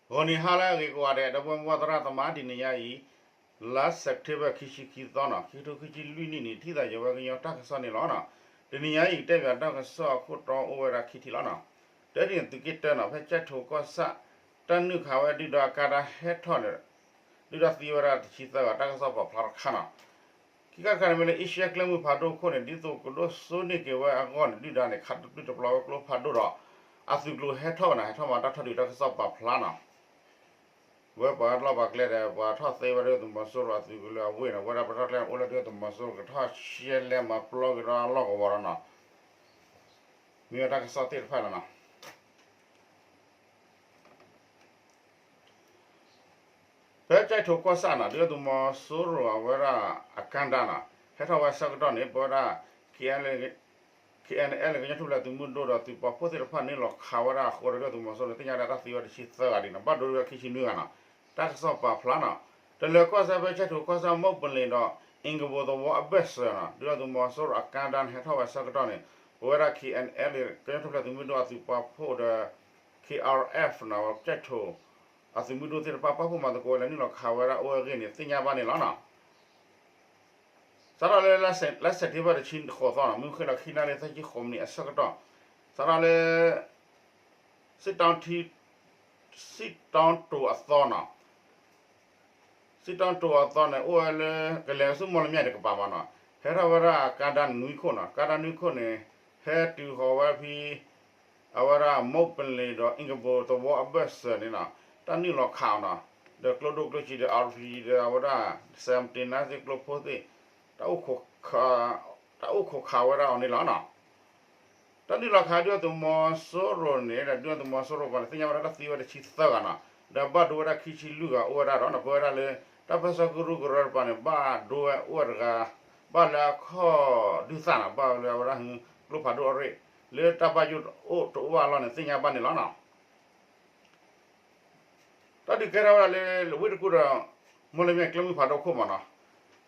ဂီၤနံၤဟါလၢအဂ့ၤကိးဂၤဒဲး ဒီပုၢ်ဝဲၢ်သရၣ်သမါ တနံၤညါအံၤ လါ September ခံဆံခံသီနီၤ ခံကထိခံဆံလွံၢ်နံၣ်န့ၣ် ထံၣ်သးယဝဲကညီတၢ်ကစီၣ်န့ၣ်လီၤနီၤ. တနံၤညါအံၤ ကတဲဘၣ်တၢ်ကစီၣ်အခိၣ်တီအိၣ်ဝဲဒၣ်ခံထံၣ်လီၤနီၤ. တၢ်ဒ်န့ၣ် သုးက့တၢနီၤ ဖဲကၠဲၣ်ထိၣ်ကီၢ်ဆၣ် တၢ်နုာ်ခးဝဲဒုၣ်ဒါအကါဒါဟဲထီၣ်န့ၣ် ဒုၣ်ဒါသံဝဲဒၣ်တဆံသၢဂၤ တၢ်ကစီၣ်ပာ်ဖျါတခါနီၤ. ခံခါတခါန့ၣ်မ့ၢ်လၢ အ့ရှၢၣ်ကျဲမုၢ်ဖးဒိၣ်အခိၣ်န့ၣ် ဒ်သိးကဒိၣ်စိန့ၢ်က့ၤဝဲအဂီၢ်န့ၣ် ဒုၣ်ဒါန့ၣ် ခးတပျုၢ်တပျီၤဝဲကျိဖးဒိၣ်ဒီး အသုးကျိၤဟဲထီၣ်ဝဲနီၤ ဟဲထီၣ်မၤတၢ်ထီၣ်ဒုးတၢ်ကစီၣ်ပာ်ဖျါနီၤ. ဝဲပှၤလီၢ်ပှၤကျဲဒီး ပှၤထီၣ်သ့ဝဲဒုၣ်ဒါသုးမီၤစိရိၤအသုးကလၢၤအဝ့ၢ်နီၤ ဝဲဒၣ်ပှၤထီၣ်ကျဲအိၣ်လၢဒုၣ်ဒါသုးမီၤစိရိၤကထီၣ်ရှဲလဲမၤပျီက့ၤဒီးအလီၢ်ကဝီၤဒီးနီၤ မ့ၢ်ဝဲတၢ်ကစီၣ်သ့ၣ်တဖၣ်လီၤနီၤ. ဖဲကၠဲၣ်ထိၣ်ကီၢ်ဆၣ်နီၤ ဒုၣ်ဒါသုးမီၤစိရိၤအဝဲဒၣ်အကါဒါနီၤ ဟဲထီၣ်ဝဲဆၢကတီၢ်န့ၣ် ပဝဲဒၣ် K N L ကညီထူၣ်ဖျဲးသုးမုၢ်ဒိၣ်ဒီးသုးပာ်ဖှိၣ်သ့ၣ်တဖၣ်န့ၣ် လီၤခးဝဲဒၣ်အဃိဒီး ဒုၣ်ဒါသုးမီၤစိရိၤန့ၣ် သ့ၣ်ညါဒၣ်တၢ်သံဝဲတဆံသၢဂၤဒံးနီၤ ဘၣ်ဒိဝဲဒၣ်ခံဆံနွံဂၤနီၤ. တၢ်ကစီၣ်ပာ်ဖျါနီၤ တလၢၤကီၢ်စဲၣ်ဖဲကၠဲၣ်ထိၣ်ကီၢ်ဆၣ် မိၢ်ပလ့ၤဒီး အ့ကဘိသဝီအဘၢၣ်စၢၤနီၤ ဒုၣ်ဒါသုးမီၤစိရိၤအကါဒါန့ၣ် ဟဲထီၣ်ဝဲဆၢကတီၢ်န့ၣ် ပဝဲဒၣ် K N L ကညီထူၣ်ဖျဲးသုးမုၢ်ဒိၣ်အသုးပာ်ဖှိၣ်ဒီး K R F နီၤ ကၠဲၣ်ထိၣ် အသုးမုၢ်ဒိၣ်သ့ၣ်တဖၣ် ပာ်ဖှိၣ်မၤသကိးဝဲလၢနုာ်လီၤခးဝဲဒၣ်အိၣ်ဝဲအဂ့ၢ်န့ၣ် သ့ၣ်ညါဘၣ်န့ၣ်လီၤနီၤ. စးထီၣ်လၢ လါစဲးပထ့ဘၢၣ်တဆံဃိးသီနီၤ မုၢ်ဃ့ၢ်ဒီးခံနၣ်ရံၣ်သၢဆံဃိးမံးနံးအဆၢကတီၢ် စးထီၣ်လၢ စံးတီ စံးတီတိၤအသီနီၤ စံးတီတိၤအသီန့ၣ် အိၣ်ဝဲလၢ ကလဲၤဆူမီၣ်လမၠဲၣ်တကပၤမးနီၤ ဟဲထီၣ်ဝဲဒၣ်ကါဒါနွံခိၣ်နီၤ ကါဒါနွံခိၣ်န့ၣ် ဟဲတုၤဃီၤဝဲဖဲ အဝဲဒၣ်မိၢ်ပလ့ၤဒီး အ့ကဘိသဝီအဘၢၣ်စၢၤန့ၣ်နီၤ တၢ်နုာ်လီၤခးအီၤနီၤ ဒီးကျိဒိၣ်ကျိဆံးဒီး RPG ဒီးအဝဲဒၣ် seventy-nine သ့ၣ်ကျိဖိသ့ၣ် တၢ်အိၣ်ခိးခးဝဲဒၣ်အီၤန့ၣ်လီၤနီၤ. တၢ်နုာ်လီၤခးဒုၣ်ဒါသုးမီၤစိရိၤန့ၣ် ဒီးဒုၣ်ဒါသုးမီၤစိရိၤပှၤန့ၣ် သ့ၣ်ညါဝဲဒၣ်တၢ်သံဝဲတဆံသၢဂၤနီၤ ဒီးဘၣ်ဒိဝဲဒၣ်ခံဆံလွံၢ်ဂၤအိၣ်ဝဲဒၣ်ဒီးနီၤ ပဝဲဒၣ်လၢ တၢ်ပၢဆှၢကရူၢ်ကရၢတပၤန့ၣ် ဘၣ်ဒိဝဲအိၣ်ဝဲတဂၤ ဘၣ်လၢအခီၣ်ဒုၣ်သၣ်နီၤ ဘၣ်လၢအဝဲဒၣ် ကျိဖးဒိၣ်အရ့ၣ် လၢတၢ်ဘၣ်ယိၣ်အိၣ်တအိၣ်ဘၣ်အလီၢ်န့ၣ် သ့ၣ်ညါဘၣ်န့ၣ်လီၤနီၤ. တၢ်ဒုးကဲထီၣ်ဝဲဒၣ်လၢ ဝ့ၢ်တကူၣ်ဒီး မီၣ်လမၠဲၣ်ကျဲမုၢ်ဖးဒိၣ်ခိၣ်မးနီၤ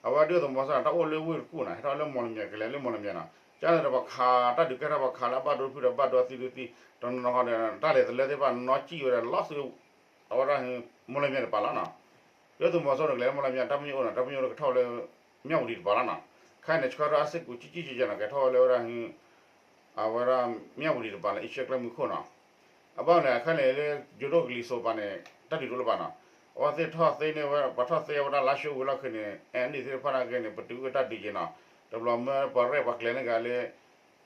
အဝဲဒုၣ်ဒါသုးမီၤစိရိၤန့ၣ် တၢ်အိၣ်လၢဝ့ၢ်တကူၣ်နီၤ ဟဲထီၣ်လၢမီၣ်လမၠဲၣ် ကလဲၤလၢမီၣ်လမၠဲၣ်နီၤ ကန့ၣ်ဒီးပှၤခး တၢ်ဒုးကဲထီၣ်ပှၤခးလၢအဘၣ်ဒိဖုဒီးဘၣ်ဒိအသံဒိသံ တနီၤနီၤဃီဒီး တၢ်လဲၤသလၢသ့ၣ်တဖၣ်နီၤစံၣ်ဝဲဒၣ်လီၤဆူ အဝဲဒၣ် မီၣ်လမၠဲၣ်တပၤလီၤနီၤ. ဒုၣ်ဒါသုးမီၤစိရိၤန့ၣ် ကလဲၤလၢမီၣ်လမၠဲၣ် တၢ်ပညိၣ်အိၣ်နီၤ တၢ်ပညိၣ်ကထီၣ်လၢ မၠၣ်ဝတံၤတပၤလီၤနီၤ. ခဲအံၤန့ၣ် ဆှၢထီၣ်အစ့ၢ်ကီးကၠံကၠံကၠဲနီၤ ကဲထီၣ်ဝဲလၢဝဲဒၣ် အဝဲဒၣ် မၠၣ်ဝတံၤတပၤလၢ အ့ရှၢၣ်ကျဲမုၢ်ခိၣ်နီၤ. အဘၣ်န့ၣ် ခဲအံၤန့ၣ်လၢ ယိၤဒိၣ်ကလံၤစိးပၤန့ၣ် တၢ်ဒုးတအိၣ်လၢၤဘၣ်နီၤ. အဝဲသ့ၣ်ထီၣ်သ့န့ၢ်ဝဲ ပှၤထီၣ်သ့ဝဲဒၣ်လါၡိဝ့ၢ်လီၢ်ခံန့ၣ် အဲၣ်ဒံၣ် သ့ၣ်တဖၣ်နာ်က့န့ၣ် ပတုာ်အုၣ်တၢ်ဒုးက့ၤနီၤ. တဘျီမၢပှၤရဲၣ်ပှၤကျဲၤန့ၢ်က့ၤလၢ မၤက့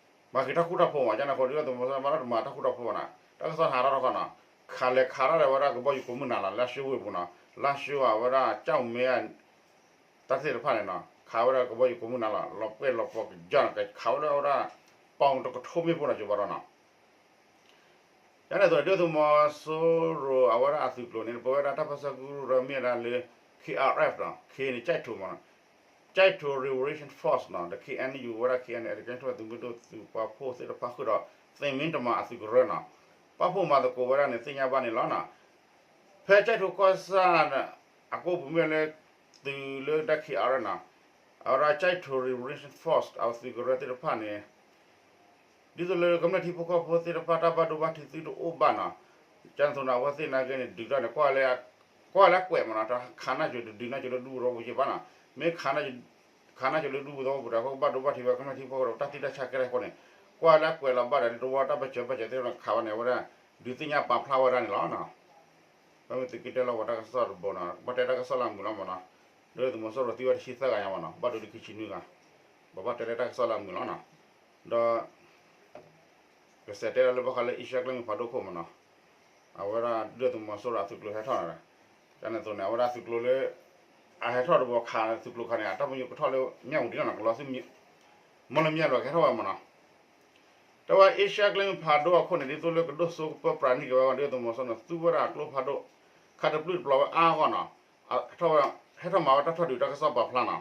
ၤတၢ်ဃူတၢ်ဖိးမး ကန့ၣ်အဃိ ဒုၣ်ဒါသုးမီၤစိရိၤ မ့ၢ်တမၤတၢ်ဃူတၢ်ဖိးဘၣ်နီၤ တၢ်ကစီၣ်ဟးထီၣ်ထီၣ်ခီနီၤ ခးလဲၤခးထီၣ်ဒီးဝဲဒၣ်ကဘီယူၤကိးမုၢ်နၤလီၤ လါၡိဝ့ၢ်ပူၤနီၤ လါၡိအဝဲဒၣ်ကၠီၣ်မဲ တၢ်သ့ၣ်တဖၣ်န့ၣ်နီၤ ခးဝဲဒၣ်ကဘီယူၤကိးမုၢ်နၤလီၤ လီၤပှဲၢ်လီၤပှီၤကယီၤနီၤ ခးဝဲဒၣ်ဝဲဒၣ် ပီၣ်တကထိမ့ၢ်ဖိနီၤ ကၠိဘၣ်ဒီးနီၤ ကန့ၣ်အသိးန့ၣ် ဒုၣ်ဒါသုးမီၤစိရိၤအဝဲဒၣ်အသုးကျိၤန့ၣ် ပဝဲဒၣ်တၢ်ပၢဆှၢကရူၢ်ကရၢမ့ၢ်ဝဲဒၣ်လၢ K R F နီၤ K န့ၣ် ကၠဲၣ်ထိၣ်မးနီၤ ကၠဲၣ်ထိၣ် Liberation Force နီၤ ဒီး K N U ဝဲဒၣ် K N L ကညီထူၣ်ဖျဲးသုးမုၢ်ဒိၣ်သုးပာ်ဖှိၣ်သ့ၣ်တဖၣ်ဃုာ်ဒီး သ့ၣ်မ့ၢ်တမၤအသုးကရၢနီၤ ပာ်ဖှိၣ်မၤသကိးဝဲဒၣ်န့ၣ် သ့ၣ်ညါဘၣ်န့ၣ်လီၤနီၤ. ဖဲကၠဲၣ်ထိၣ်ကီၢ်ဆၣ် အကိးပူၤမ့ၢ်လၢ သုးလၢဒၣ် K R F နီၤ အဝဲဒၣ် ကၠဲၣ်ထိၣ် Liberation Force အသုးကရၢသ့ၣ်တဖၣ်န့ၣ် ဒ်သိးလၢကမျၢၢ်ထံဖိကီၢ်ဖိသ့ၣ်တဖၣ် တၢ်ဘၣ်ဒိဘၣ်ထံးသုတအိၣ်ဘၣ်နီၤ ကန့ၣ်အသိးန့ၣ် အဝဲသ့ၣ်နာ်က့န့ၣ် ဒုးတၢ်န့ၣ် ကွၢ်လၢအကွဲးမးနီၤ တခးနၢ်ကၠိၤတဒုးနၢ်ကၠိၤလၢဒူသဝီပူၤက့ၤဘၣ်နီၤ မ့ၢ်ခးနၢ်ကၠိၤလၢဒူသဝီပူၤဒီး အဃိကဘၣ်ဒိဘၣ်ထံးဝဲကမျၢၢ်ထံဖိကီၢ်ဖိ တၢ်သံတၢ်ဆါကဲထီၣ်အဃိန့ၣ် ကွၢ်လၢအကွဲးလီၤဘၣ်ဒီး လၢတဝီတၢ်ပၢၢ်ဆၢပၢၢ်ဆၢသ့ၣ်တဖၣ်န့ၣ် ခးဝဲန့ၣ် အဝဲဒၣ် ဒုးသ့ၣ်ညါပာ်ဖျါဝဲဒၣ်န့ၣ်လီၤနီၤ. ဘၣ်မ့ၢ်သုးက့တၢလီၤဝဲတၢ်ကစီၣ်တဘိနီၤ ဘၣ်တဲတၢ်ကစီၣ်လၢအမုာ်လီၤမးနီၤ ဒုၣ်ဒါသုးမီၤစိရိၤသံဝဲတဆံသၢဂၤညါမးနီၤ ဘၣ်ဒိဒုးခံဆံနွံဂၤ ဘၣ်ဘၣ်တဲလၢတၢ်ကစီၣ်လၢအမုာ်လီၤနီၤ ဒီး ကစဲးတဲဒၣ်လၢဘၣ်ဃးလၢအ့ရှၢၣ်ကျဲမုၢ်ဖးဒိၣ်ခိၣ်မးနီၤ အဝဲဒၣ်ဒုၣ်ဒါသုးမီၤစိရိၤအသုးကျိၤဟဲထီၣ်နီၤ ကန့ၣ်အသိးန့ၣ် အဝဲဒၣ်သုးကျိၤလၢအဟဲထီၣ်တဘျီခါန့ၣ် အသုးကျိၤခါန့ၣ် အတၢ်ပညိၣ်ကထီၣ်လၢမၠၣ်ဝတံၤလီၤနီၤ ကလီၤဆူ မီၣ်လမၠဲၣ်လီၤကဟဲထီၣ်ဝဲမးနီၤ တဲဝဲအ့ရှၢၣ်ကျဲမုၢ်ဖးဒိၣ်အခိၣ်န့ၣ် ဒ်သိးလၢကဒိၣ်စိကပၢပြးန့ၢ်က့ၤဝဲ ဒုၣ်ဒါသုးမီၤစိရိၤန့ၣ် သူဝဲဒၣ်အကျိဖးဒိၣ် ခးတပျုၢ်တပျီၤဝဲအါဂီၢ်နီၤ ဟဲထီၣ်မၤဝဲတၢ်ထီၣ်ဒုးတၢ်ကစီၣ်ပာ်ဖျါနီၤ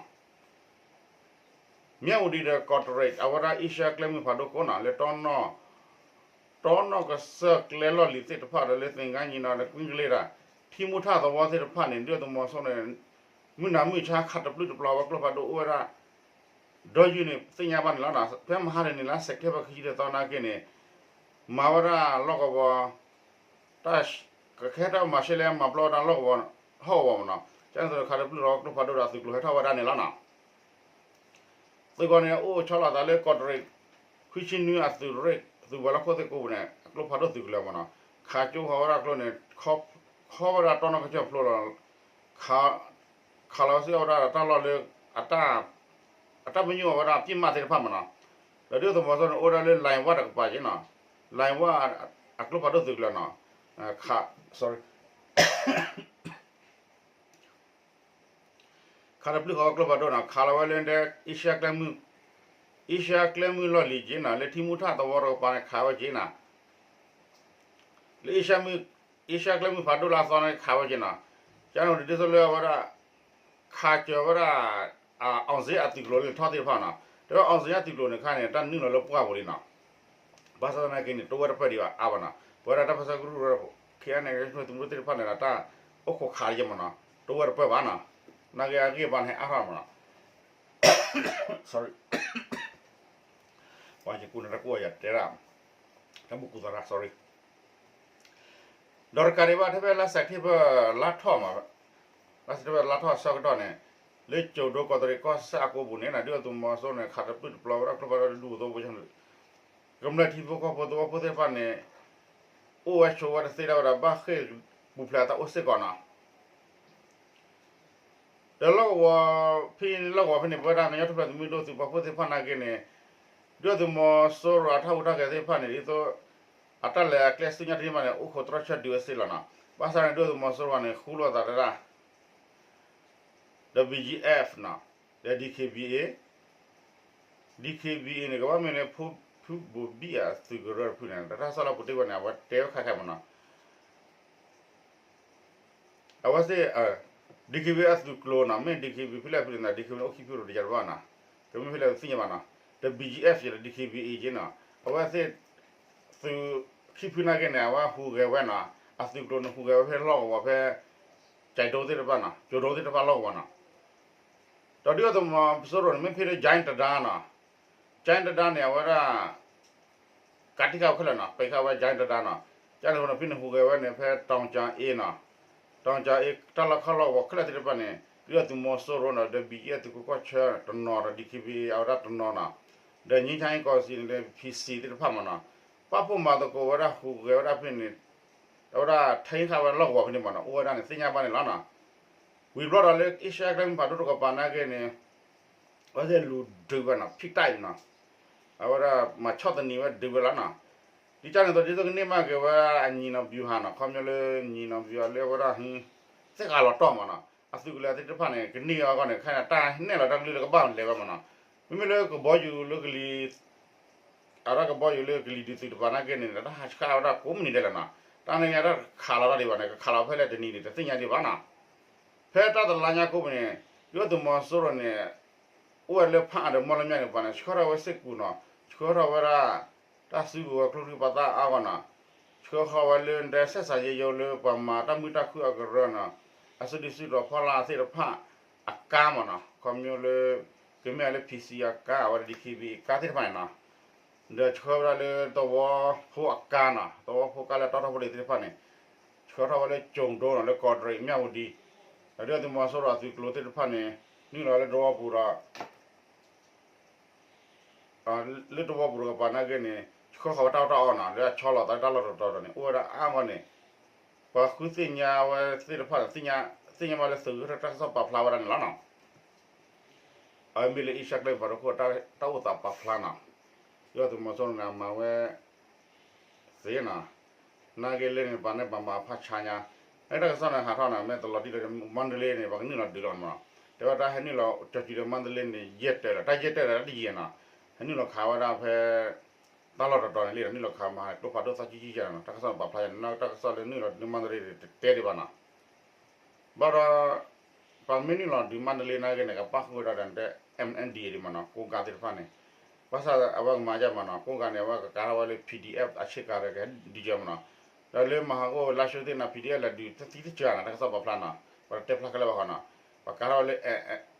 မၠၣ်ဝတံၤဒီးကီးတရံး အဝဲဒၣ်အ့ရှၢၣ်ကျဲမုၢ်ဖးဒိၣ်ခိၣ်နီၤ လၢတီနီၣ်ကစၢၢ်ကျဲလီၢ်လံၤသ့ၣ်တဖၣ်ဒီးလၢသ့ၣ်ခါညံနီၤဒီးကွံကလ့ဒီး ထံမူထၣ်သဝီသ့ၣ်တဖၣ်န့ၣ် ဒုၣ်ဒါသုးမီၤစိရိၤန့ၣ် မုၢ်နၤမုၢ်ဆါခးတပျုၢ်တပျီၤဝဲကျိဖးဒိၣ်အိၣ်ဝဲဒၣ် ဒီးယုၢ်န့ၣ် သ့ၣ်ညါဘၣ်န့ၣ်လီၤ. ဖဲမဟါတနံၤလါ September ခံဆံတသီနာ်က့န့ၣ် မၤဝဲဒၣ်လီၢ်ကဝီၤ တၢ် ကဟဲထီၣ်မၤရှဲလဲၣ်မၤပျီဝဲဒၣ်လီၢ်ကဝီၤဟီၣ်ကဝီၤမ့ၢ်နီၤ, ကန့ၣ်သိးခးတပျုၢ်ထီၣ်ကျိဖးဒိၣ်ဒီးအသုးကျိၤဟဲထီၣ်ဝဲဒၣ်န့ၣ်လီၤနီၤ. သုးကီၢ်န့ၣ် အိၣ်ဆီလီၤသးလၢကီးတရံး ခွံဆံနွံအသုးရ့ၣ် သုးဝဲၤလီၢ်ခိၣ်သ့ၣ်ကိးပူၤန့ၣ် အကျိဖးဒိၣ်သုးကလၢၤမ့ၢ်နီၤ, ခးကၠိဃီၤဝဲဒၣ်ကျိန့ၣ် ခီဝဲဒၣ်တီနီၢ်ကစၢၢ်ဖျိလီၤ, ခးလီၤစ့ၢ်ကီးဝဲဒၣ်တၢ်လီၢ်လၢ အတၢ်ပညိၣ်အီၤဝဲဒၣ်ပစ်မှတ်သ့ၣ်တဖၣ်မ့ၢ်နီၤ, ဒီးဒုၣ်ဒါသုးမီၤစိရိၤန့ၣ် အိၣ်ဝဲဒၣ်လၢ လိုင်ဝါ တကပၤက့နီၤ, လိုင်ဝါ အကျိဖးဒိၣ်သုးကလၢၤနီၤ, ခး sorry ခးတပျုၢ်ဃီကျိဖးဒိၣ်နီၤ, ခးလီၤဝဲလၢ Asia ကျဲမုၢ်, Asia ကျဲမုၢ်လီၢ်လံၤက့နီၤ, လၢထံမူထၣ်သဝီတကပၤန့ၣ်ခးဝဲက့နီၤ, လၢ Asia မုၢ်, Asia ကျဲမုၢ်ဖးဒိၣ်လၢအသီန့ၣ်ခးဝဲက့နီၤ, ကန့ၣ်ဒ်သိးလၢအဝဲဒၣ် ခးစၢၤဝဲဒၣ် အောင်ဇေယျ အသုးကျိၤလၢထီၣ်သ့ၣ်တဖၣ်နီၤ, ဒီး အောင်ဇေယျ အသုးကျိၤန့ၣ်ခါန့ၣ် တၢ်နုာ်လီၤလၢပှၢ်ပူၤလံနီၤ, ဘၣ်ဆၣ်သနာ်က့န့ၣ် တဝဲတပၢၢ်ဒံးဘၣ်အါဘၣ်နီၤ, ပဝဲဒၣ်တၢ်ပၢဆှၢကရူၢ် ခ့အါန့ၣ် ကရၢသုးမုၢ်ဒိၣ်သ့ၣ်တဖၣ်န့ၣ်ဒီး တၢ်အိၣ်ခိးခးလံမ့ၢ်နီၤ, တဝဲတပၢၢ်ဘၣ်နီၤ, နာ်က့အဂ့ၢ်ဘၣ်န့ၣ်ဟဲအါထီၣ်မ့ၢ်နီၤ, sorry ပှၤယကူန့ၣ်တၢ်ကူအီၤယၤတဲဒၣ်, တၢ်မုၢ်ကူသးရၣ် sorry ဒီးတကးဒံးဘၣ် ထဲဖဲလါစဲးပထ့ဘၢၣ်လါထီၣ်မး, လါစဲးပထ့ဘၢၣ်လါထီၣ်အဆၢကတီၢ်န့ၣ်, လၢကၠိၤဒိကီးတရံးကီၢ်စဲၣ်အကိပူၤန့ၣ် ဒုၣ်ဒါသုးမီၤစိရိၤန့ၣ် ခးတပျုၢ်တပျီၤဝဲဒၣ်ကျိဖးဒိၣ်တဒူၣ်အသိးဖိ, ကမျၢၢ်ထံဖိကီၢ်ဖိသဝီဖိသ့ၣ်တဖၣ်န့ၣ် အိၣ်ဝဲဆိးဝဲတသ့ဒၣ်ဝဲဒၣ် ဘၣ်ဃ့ၢ်ပူၤဖျဲးအသးအိၣ်စ့ၢ်ကီးနီၤ ဒီးလီၢ်ကဝီၤဖဲန့ၣ် လီၢ်ကဝီၤဖဲန့ၣ် ပဝဲဒၣ်ကညီထူၣ်ဖျဲးသုးမုၢ်ဒိၣ်သုးပာ်ဖှိၣ်သ့ၣ်တဖၣ်နာ်က့န့ၣ်, ဒုၣ်ဒါသုးမီၤစိရိၤအတၢ်ဟူးတၢ်ဂဲၤသ့ၣ်တဖၣ်န့ၣ် ဒ်သိး အတၢ်လဲၤအကျဲဆူညါတမံၤန့ၣ် အိၣ်ခိးတြီဆၢဒုးဝဲစ့ၢ်လီၤနီၤ, ဘၣ်ဆၣ်န့ၣ် ဒုၣ်ဒါသုးမီၤစိရိၤန့ၣ် ဃူလိာ်သးတဒၣ် ဒီး ဘီၣ်ကၠံအ့ၣ် နီၤ, ဒီး DKBA, DKBA န့ၣ် ကဘၣ်မ့ၢ်လၢ ဖုဘိၣ်ဘံၣ်အသုးကရၢတဖုန့ၣ် တၢ်ကစီၣ်လၢပူၤတ့ၢ်ဝဲန့ၣ် အဝဲတဲဝဲခဲခဲမ့ၢ်နီၤ အဝဲသ့ၣ် DKBA အသုးကျိၤနီၤ, မ့ၢ် DKBA ဖဲလဲၣ်ဖဲလဲၣ်န့ၣ် DKBA န့ၣ် အိၣ်ခံဖုရိၤတယၤတဘၣ်နီၤ, ကမ့ၢ်ဖဲလဲၣ်သ့ၣ်ညါဘၣ်နီၤ, ဒီး ဘီၣ်ကၠံအ့ၣ် ဒီး DKBA က့နီၤ, အဝဲသ့ၣ် သုးခံဖုနာ်က့န့ၣ် အဝဲဟူးဂဲၤဝဲနီၤ, အသုးကျိၤန့ၣ် ဟူးဂဲၤဝဲဖဲလီၢ်ကဝီၤဖဲ ကၠဲးဒိသ့ၣ်တဖၣ်နီၤ, ကၠိၤဒိသ့ၣ်တဖၣ်လီၢ်ကဝီၤနီၤ, ဒီးဒုၣ်ဒါသုးမီၤစိရိၤန့ၣ် မ့ၢ်ဖဲလၢ ကၠဲးတဒါနီၤ, ကၠဲးတဒါန့ၣ် အဝဲဒၣ် ကးတံာ်ဃာ်ဝဲခဲလၢာ်နီၤ, ပာ်ဃာ်ဝဲ ကၠဲးတဒါနီၤ, ကၠဲးန့ၣ် ဖဲန့ၣ်ဟူးဂဲၤဝဲန့ၣ် ဖဲတီၤကၠၤအ့နီၤ, တီၤကၠၤအ့ တၢ်လီၢ်ခီၣ်လီၢ်ကဝီၤခဲလၢာ်သ့ၣ်တဖၣ်န့ၣ် ဒုၣ်ဒါသုးမီၤစိရိၤနီၤ, ဒီး ဘီၣ်ကၠံအ့ၣ် သုးခိၣ်ကီၢ်ဆၢတနီၤဒီး DKBA အဝဲဒၣ်တနီၤနီၤ, ဒီး ငြိမ်းချမ်းရေးကောင်စီ န့ၣ်ဒီး PC သ့ၣ်တဖၣ်မ့ၢ်နီၤ, ပာ်ဖှိၣ်မၤသကိးဝဲဒၣ်ဟူးဂဲၤဝဲဒၣ်ဖဲန့ၣ်, အဝဲဒၣ်ထဲဃာ်ဝဲလီၢ်ကဝီၤဖဲန့ၣ်မ့ၢ်နီၤ, အိၣ်ဝဲဒၣ်န့ၣ် သ့ၣ်ညါဘၣ်န့ၣ်လီၤနီၤ. ဝံၤဘျီဒီးလၢ Asia ကျဲမုၢ်ဖးဒိၣ်တကပၤနာ်က့န့ၣ် အဝဲသ့ၣ်လူၤဒုးဝဲနီၤ, ဖံးတၢ်အံၤနီၤ, အဝဲဒၣ်မၤဆီၣ်သနံးဝဲဒုးဝဲလီၤနီၤ. ဒ်ကန့ၣ်သိး ဒ်သိးကန့ၢ်ဘၣ်က့ၤဝဲအညီနီၤ ဗျူဟာ နီၤ, ခီပညီလၢညီနီၤ ဗျူဟာ လၢအဝဲဒၣ် သ့ၣ်ဃာ်လီၤတီၢ်မ့ၢ်နီၤ, အသုးကလၢၤသ့ၣ်တဖၣ်န့ၣ် ကန့ၢ်အီၤအဂီၢ်န့ၣ် ခဲအံၤန့ၣ် တၢ်နဲၣ်လီၤတၢ်ကလုၢ်လၢကဘၣ်လဲၤဝဲမ့ၢ်နီၤ. မ့မ့ၢ်လၢကဘီယူၤလၢကလံၤ အဝဲဒၣ်ကဘီယူၤလၢကလံၤဒုးသုးတကပၤနာ်က့န့ၣ် တၢ်ဟးဆှၣ်ဝဲဒၣ်ကိးမုၢ်နံၤဒဲးလီၤနီၤ. တၢ်န့ၣ်ညါတၢ်ခးလီၤတၢ်ဒံးဘၣ်န့ၣ် ကခးလီၤဖဲလဲၣ်တနံၤန့ၣ် တသ့ၣ်ညါဒံးဘၣ်နီၤ. ဖဲတၢ်တလါညါကိးပူၤန့ၣ် ဒုၣ်ဒါသုးမီၤစိရိၤန့ၣ် အိၣ်ဝဲလၢဖးအါဒီးမီၣ်လမၠဲၣ်န့ၣ်ပှၤန့ၣ် ဆှၢထီၣ်ဝဲစ့ၢ်ကီးနီၤ, ဆှၢထီၣ်ဝဲဒၣ် တၢ်စုကဝဲၤကျိချံမျိာ်သၣ်အါဂီၢ်နီၤ, ဆှၢဃီၤဝဲလၢ ဒဲးစဲးစးယဲယိလၢပှၤမၤတၢ်မုာ်တၢ်ခုၣ်အကရၢနီၤ, အစုဒုၣ်စုတီၤဖီလာ်သ့ၣ်တဖၣ်အကါမ့ၢ်နီၤ, ခီပညီလၢ ကမ့ၢ်လၢ PC အကါ အဝဲဒၣ် DKBA အကါသ့ၣ်တဖၣ်န့ၣ်နီၤ, ဒီးဆှၢဝဲဒၣ်လၢသဝီဖိအကါနီၤ, သဝီဖိကါလၢတီထီၣ်ဖိလံၤသ့ၣ်တဖၣ်န့ၣ် ဆှၢထီၣ်ဝဲလၢကၠိၤဒိနီၤ, လၢကီးတရံး မၠၣ်ဝတံၤ, ဒီးဒုၣ်ဒါသုးမီၤစိရိၤအသုးကျိၤသ့ၣ်တဖၣ်န့ၣ် နုာ်လီၤလၢသဝီပူၤဒီး လၢသဝီပူၤတကပၤနာ်က့န့ၣ် ဆှၢဃီၤဝဲတၢ်အီၣ်တၢ်အီနီၤ, လၢအဆီလီၤသးလၢတၢ်လီၢ်တတီၤတီၤန့ၣ် အိၣ်ဝဲဒၣ်အါဂီၢ်န့ၣ် ပှၤဃုသ့ၣ်ညါဝဲသ့ၣ်တဖၣ်န့ၣ် သ့ၣ်ညါဘၣ်လၢသုးဂ့ၢ်ထီၣ်တၢ်ကစီၣ်ပာ်ဖျါဝဲဒၣ်န့ၣ်လီၤနီၤ. အဝဲမ့ၢ်လၢ အ့ရှါကျဲမုၢ်ဖးဒိၣ်ခိၣ် တၢ်အိၣ်သးပာ်ဖျါနီၤ, ဒုၣ်ဒါသုးမီၤစိရိၤန့ၣ် အမၤဝဲ သ့နီၤ, နာ်က့လၢန့ၣ် ပှၤန့ၣ်ပှၤမၤဖးဆါညါ, အတၢ်ကစီၣ်န့ၣ် ဟးထီၣ်န့ၣ် မ့ၢ်တလီၤတံၢ်လၢ မါတလ့န့ၣ် ပှၤကနုာ်လီၤဒုးလီၤမ့ၢ်နီၤ, တဲဝဲတၢ်ဟဲနုာ်လီၤ ကၠီၤကံၤဒီးမါတလ့န့ၣ် ယဲၢ်တၢၤလီၤ, တၢ်ယဲၢ်တၢၤလီၤတယံာ်နီၤ, ဟဲနုာ်လီၤခးဝဲဒၣ်ဖဲ တၢ်လီၢ်တတီၤန့ၣ်လံနီၤ, နုာ်လီၤခးမၤကျိဖးဒိၣ်သၣ်ကံကံယဲၢ်နီၤ, တၢ်ကစီၣ်ပာ်ဖျါယဲၢ်နီၤ, တၢ်ကစီၣ်လၢနုာ်လီၤဒုးမါတလ့န့ၣ် တတဲဒံးဘၣ်နီၤ. ဘၣ်ဒီး ပှၤမ့ၢ်နုာ်လီၤဒုးမါတလ့နာ်က့န့ၣ် ကပၣ်ဃုာ်ဝဲဒၣ်ဒီး MNDAA ဒံးမ့ၢ်နီၤ, ကိးကးသ့ၣ်တဖၣ်န့ၣ်, ဘၣ်ဆၣ်အဝဲကမၤယဲၢ်မ့ၢ်နီၤ, ကိးကးန့ၣ် အဝဲကကးထီၣ်ဝဲလၢ PDF အဆ့ကၤဒီး ကဟဲဒုးယဲၢ်မ့ၢ်နီၤ, ဒီးလၢမဟါကိၣ်လါၡိသ့ၣ်နီၤ PDF လဲၤဒုးသံတစှၤနီၤ, တၢ်ကစီၣ်ပာ်ဖျါနီၤ, ပှၤတတဲဖျါခဲလၢာ်ဘၣ်ဃီနီၤ, ပှၤကးထီၣ်ဝဲလၢ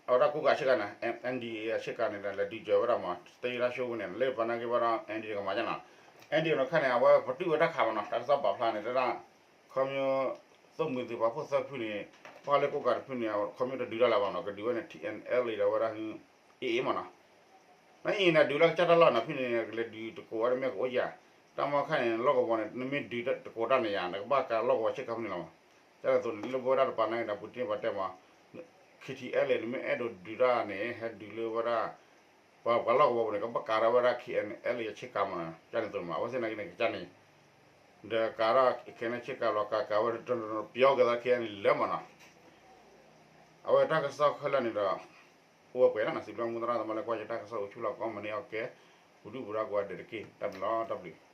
အဝဲဒၣ်ကိးကးအဆ့ကၤန့ၣ် MNDAA အဆ့ကၤန့ၣ်ဒီး လဲၤဒုးယဲၢ်ဝဲဒၣ်မ့ၢ် တယံာ်လါၡိဝဲန့ၣ် လၢပှၤနာ်က့ဘၣ်ဒီး MNDAA ကမၤယဲၢ်နီၤ, MNDAA နီၤခါန့ၣ် အဝဲပတုာ်ဝဲတၢ်ခးမ့ၢ်နီၤ, တၢ်ကစီၣ်ပာ်ဖျါန့ၣ် တဒၣ် ခီဖျိ သိၣ်မှံၤသုးပာ်ဖှိၣ်သၢဖုန့ၣ် ပှၤလၢကိးကးတဖုန့ၣ် ခီဖျိတဒုးတၢ်လၢၤဘၣ်နီၤ, ကဒုးဝဲန့ၣ် ထံၣ်အဲၣ်လ့ ဒီးဝဲဒၣ် အ့ၣ်အ့ၣ်မးနီၤ, နအ့ၣ်န့ၣ် ဒုးလၢကစၢ်တၢ်လီၢ်နီၤ, ဖဲန့ၣ် ကလဲၤဒုးတကိးဝဲတမ့ၢ်ကအိၣ်ယၤ, တၢ်မီခါန့ၣ် လီၢ်ကဝီၤန့ၣ် နမ့ၢ်ဒုးတကိးတၢ်န့ၣ်ယၤ နကဘၣ်ကးလီၢ်ကဝီၤဆ့ကၤဖဲန့ၣ်လီၤမး, ကၢ်န့ၣ်အသိးန့ၣ် လၢပဝဲဒၣ်တပၤန့ၣ်ဒီး ပူၤတ့ၢ်ပှၤတဲမး ခ့ထံၣ်အဲၣ်လ့ နမ့ၢ်အဲၣ်ဒိးဒုးတၢ်န့ၣ် ဟဲဒုးလၢဝဲဒၣ် ပှၤ ပှၤလီၢ်ကဝီၤပူၤန့ၣ် ကဘၣ်ကးထီၣ်ဝဲဒၣ် ခ့ထံၣ်အဲၣ်လ့ ဆ့ကၤမးနီၤ, ကၢ်န့ၣ်အသိးမး အဝဲသ့ၣ်နာ်က့န့ၣ် ကစၢ်န့ၣ် ဒီးကးထီၣ် ခ့ထံၣ်အဲၣ်လ့ ဆ့ကၤလီၤ ကးကးဝဲ တပျီက့ၤသး ခ့ထံၣ်အဲၣ်လ့ လၢမးနီၤ, အဝဲတၢ်ကစီၣ်ခဲလၢာ်န့ၣ်ဒီး အိၣ်ဝဲပှဲၤလီၤနီၤ, စံးဘျုးမူသရၣ်သမါလၢကွၢ်ယတၢ်ကစီၣ်အိၣ်ဆူၣ်လီၤ ကီမန့ၢ်အီၣ်ကဲ ပူၤဒုၣ်ပူၤဒါကိးဂၤဒဲးတက့ၢ်, တၢ်ဘျုးလီၤ တၢ်ဘျုး